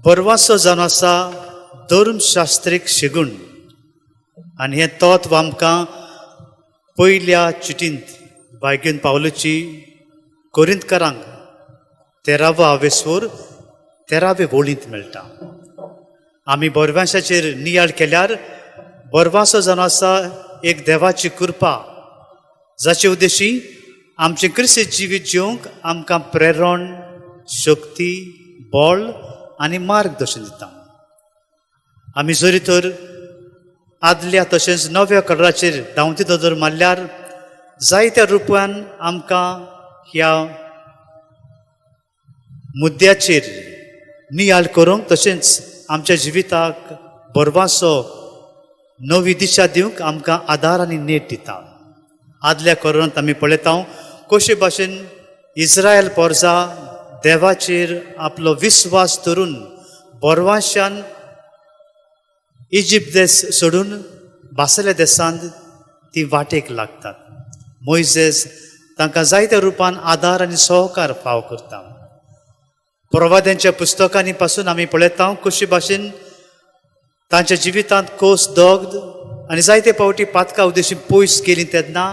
बरवासो जावन आसा धर्मशास्त्रीक शिगूण आनी हें तत्व आमकां पयल्या चिटींत बायगेन पावलची कोरिंतकारांक तेरावो आवेसवर तेरावे वळींत मेळटा. आमी बरवांशाचेर नियाळ केल्यार बरवासो जावन आसा एक देवाची कृपा जाचे उद्देशी आमचें क्रिस्ती जिवीत जिवंक आमकां प्रेरण, शक्ती, बळ आनी मार्गदर्शन दिता. आमी जरी तर आदल्या तशेंच नव्या कराराचेर धांवती नदर मारल्यार जायत्या रुपान आमकां ह्या मुद्द्याचेर नियाळ करूंक तशेंच आमच्या जिविताक बरवासो नवी दिशा दिवंक आमकां आदार आनी नेट दिता. आदल्या कोरांत आमी पळयता कशे भाशेन इस्रायल पोरजा देवाचेर आपलो विस्वास धरून बोरवाशान इजिप्त देश सोडून बासल्या देशांत ती वाटेक लागतात. मोयजेस तांकां जायत्या रुपान आदार आनी सहकार फाव करता. प्रवाद्यांच्या पुस्तकांनी पासून आमी पळयता कशे भाशेन तांच्या जिवितांत कोस, दग्ध आनी जायते फावटी पातका उद्देशी पयस गेली तेन्ना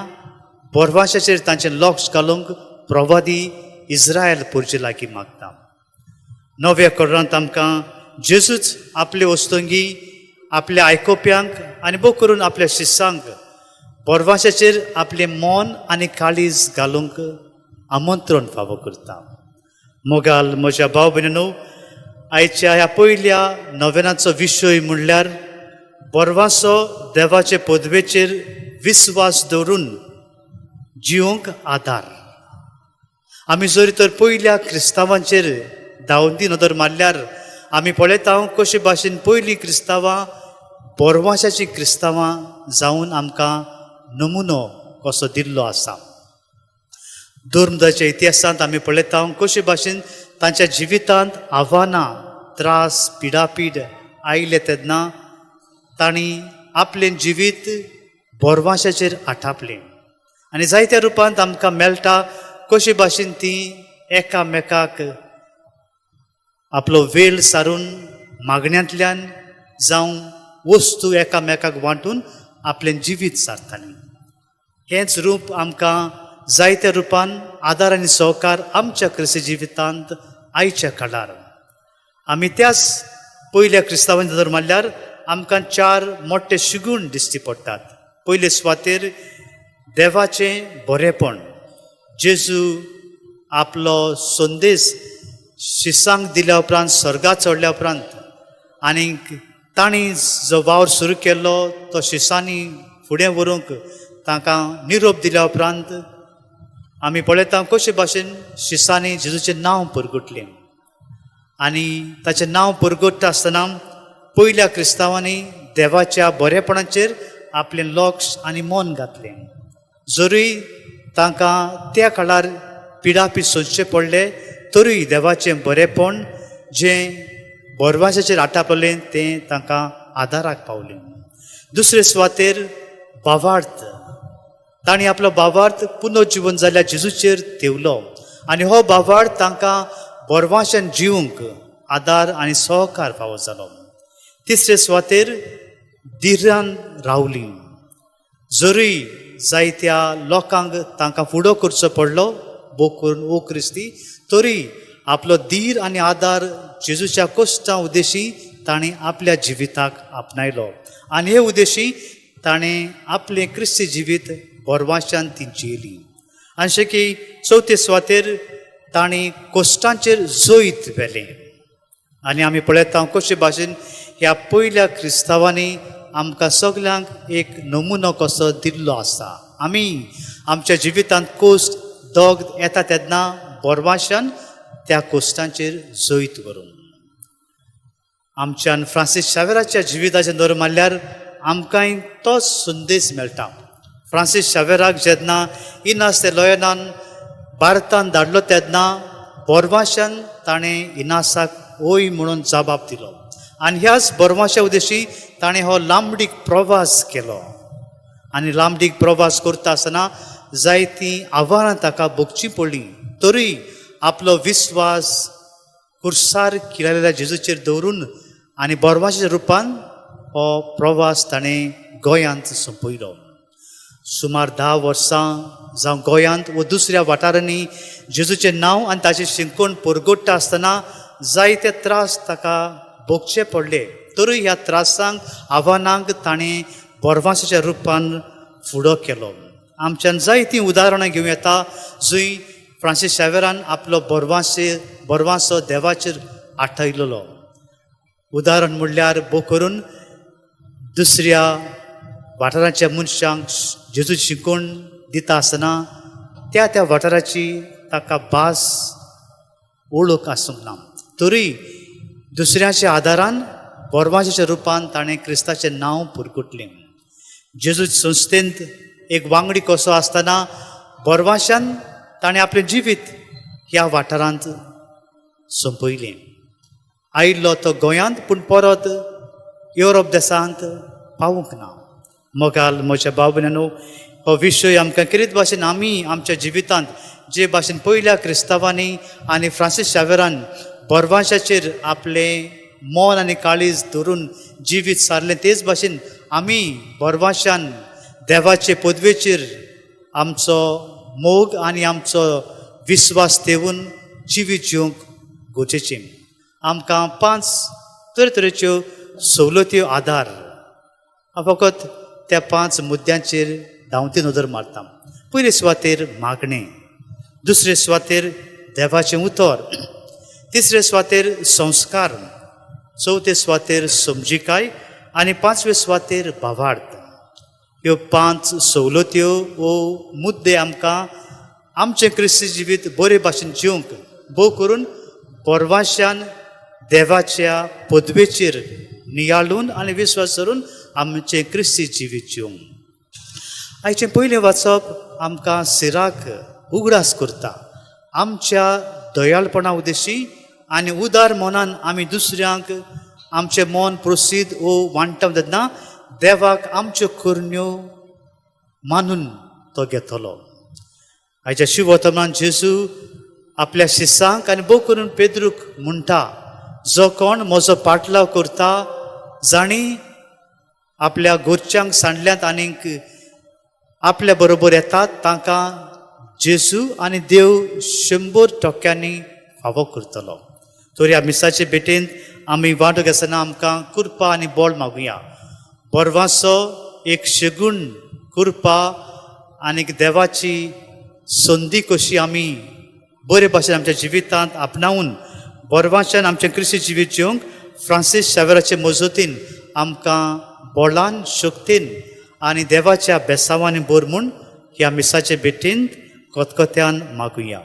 बोरवाशाचेर तांचें लक्ष घालूंक प्रवादी इस्रायल पुरचे लागीं मागता. नव्या करारांत आमकां जेजूच आपले वस्तुंगी आपल्या आयकोप्यांक आनी भोव करून आपल्या शिस्सांक बोरवाशाचेर आपलें मन आनी काळीज घालूंक आमंत्रण फावो करता. मोगाल म्हज्या भाव भयणीनो, आयच्या ह्या पयल्या नवेनाचो विशय म्हणल्यार बोरवासो देवाचे पदवेचेर विस्वास दवरून जिवंक आदार. आमी जरी तर पयल्या क्रिस्तांवांचेर धांवती नदर मारल्यार आमी पळयता कशे भाशेन पयलीं क्रिस्तांवां बोरवाशाचीं क्रिस्तांवां जावन आमकां नमुनो कसो दिल्लो आसा. धर्मदाच्या इतिहासांत आमी पळयता कशे भाशेन तांच्या जिवितांत आव्हानां, त्रास, पिडापीड आयले तेन्ना तांणी आपलें जिवीत बोरवाशाचेर आठापलें आनी जायत्या रुपांत आमकां मेळटा कशे भाशेन ती एकामेकाक आपलो वेळ सारून मागण्यांतल्यान जावं वस्तू एकामेकाक वांटून आपलें जिवीत सारतालीं. हेंच रूप आमकां जायत्या रुपान आदार आनी सहकार आमच्या क्रिस्ती जिवितांत आयच्या काळार. आमी त्याच पयल्या क्रिस्तांवांची नदर मारल्यार आमकां चार मोठे शिगूण दिश्टी पडटात. पयले सुवातेर देवाचें बरेपण. जेजू आपलो संदेश शिसांक दिल्या उपरांत स्वर्गात चडल्या उपरांत आनीक तांणी जो वावर सुरू केल्लो तो शिसांनी फुडें व्हरूंक तांकां निरोप दिल्या उपरांत आमी पळयता कशे भाशेन शिसांनी जेजूचें नांव परगटलें आनी ताचें नांव परगट्टा आसतना पयल्या क्रिस्तांवांनी देवाच्या बरेपणाचेर आपलें लक्ष आनी मन घातलें. जरूय तांकां त्या काळार पिडापीड सोंसचें पडलें तरूय देवाचें बरेपण जें बोरवाशाचेर आटापलें तें तांकां आदाराक पावलें. दुसरे सुवातेर भावार्थ. तांणी आपलो भावार्थ पुनर्जिवन जाल्ल्या जेजूचेर तेवलो आनी हो भावार्थ तांकां बोरवाशान जिवंक आदार आनी सहकार फावो जालो. तिसरे सुवातेर धिरान रावली. जरूय जायत्या लोकांक तांकां फुडो करचो पडलो भोव करून ओ क्रिस्ती, तरी आपलो धीर आनी आदार जेजूच्या कश्टां उद्देशी ताणें आपल्या जिविताक आपणायलो आनी हे उद्देशी ताणें आपलें क्रिस्ती जिवीत बोरवाशान ती जियेली. आनी शेकी चवथे सुवातेर तांणी कश्टांचेर जैत व्हेलें आनी आमी पळयता कशे भाशेन ह्या पयल्या क्रिस्तांवांनी आमकां सगल्यांक एक नमुनो कसो दिल्लो आसा. आमी आमच्या जिवितांत कोश्ट दग येता तेन्ना बोरवाशान त्या कोश्टांचेर जैत व्हरूंक. आमच्यान फ्रांसीस शावेराच्या जिविताचेर नदर मारल्यार आमकांय तोच संदेश मेळटा. फ्रांसीस शावेराक जेन्ना इनास ते लोयनान भारतान धाडलो तेन्ना बोरवाशान ताणें इनासाक ओय म्हणून जबाब दिलो आनी ह्याच बोरवाशा उद्देशी ताणें हो लांबडीक प्रवास केलो आनी लांबडीक प्रवास करता आसतना जायतीं आव्हानां ताका भोगचीं पडलीं तरूय आपलो विस्वास कुर्सार किरालेल्या जेजूचेर दवरून आनी बोरवाच्या रुपान हो प्रवास ताणें गोंयांत सोंपयलो. सुमार 10 वर्सां जावं गोंयांत वो दुसऱ्या वाठारांनी जेजूचें नांव आनी ताचें शिंकण परगट्टा आसतना जायते त्रास ताका भोगचे पडले. तरूय ह्या त्रासांक आव्हानांक ताणें बोरवासाच्या रुपान फुडो केलो. आमच्यान जायतीं उदाहरणां घेवं येता जंय फ्रांसीस शावेरान आपलो बोरवासो देवाचेर आठयलेलो. उदाहरण म्हणल्यार भोव करून दुसऱ्या वाठाराच्या मनशांक जेजू शिकोवन दिता आसतना त्या त्या वाठाराची ताका भास ओळख आसूंक ना, तरूय दुसऱ्याच्या आदारान बोरवासाच्या रुपान ताणें क्रिस्ताचें नांव पुरकुटलें. जेजू संस्थेंत एक वांगडी कसो आसतना बोरवाशान ताणें आपलें जिवीत ह्या वाठारांत सोंपयलें. आयिल्लो तो गोंयांत पूण परत युरोप देशांत पावूंक ना. मोगाल म्हज्या भाव भयणांनो, हो विशय आमकां कितें भाशेन आमी आमच्या जिवितांत जे भाशेन पयल्या क्रिस्तांवांनी आनी फ्रांसीस शावेरान बोरवाशाचेर आपलें मन आनी काळीज धरून जिवीत सारलें, तेच भाशेन आमी बोरवाशान देवाचे पदवेचेर आमचो मोग आनी आमचो विस्वास ठेवून जिवीत जिवंक गरजेचें. आमकां 5 तरेतरेच्यो सवलत्यो आदार हांव फकत त्या 5 मुद्द्यांचेर धांवती नदर मारता. पयले सुवातेर मागणें, दुसरे सुवातेर देवाचें उतर, तिसरे सुवातेर संस्कार, चवथे सुवातेर समजिकाय आनी पांचवे सुवातेर भावार्थ. ह्यो 5 सवलत्यो वो मुद्दे आमकां आमचें क्रिस्ती जिवीत बरे भाशेन जिवंक भोव करून बोरवाशान देवाच्या पदवेचेर नियाळून आनी विस्वास धरून आमचें क्रिस्ती जिवीत जिवंक. आयचें पयलें वाचप आमकां सिराक उगडास करता. आमच्या दयाळपणा उद्देशी आनी उदार मनान आमी दुसऱ्यांक आमचें मन प्रसिद्ध वो वांट्टा तेन्ना देवाक आमच्यो करण्यो मानून तो घेतलो. आयच्या शिवतमान जेजू आपल्या शिसांक आनी भोव करून पेद्रूक म्हणटा, जो कोण म्हजो पाटलाव करता, जाणी आपल्या घरच्यांक सांडल्यात आनीक आपल्या बरोबर येतात, तांकां जेजू आनी देव 100% फावो करतलो. तर ह्या मिसाचे भेटेंत आमी वांटो घेतना आमकां कृपा आनी बळ मागुया. बरवासो एक शेगूण कृपा आनीक देवाची संदी कशी आमी बरे भाशेन आमच्या जिवितांत आपणावन बरवाच्यान आमचें क्रिस्ती जिवीत जिवंक फ्रांसीस शावेराचे मजतीन आमकां बळान शक्तीन आनी देवाच्या बेसावांनी भर म्हूण ह्या मिसाचे भेटींत खतखत्यान मागुया.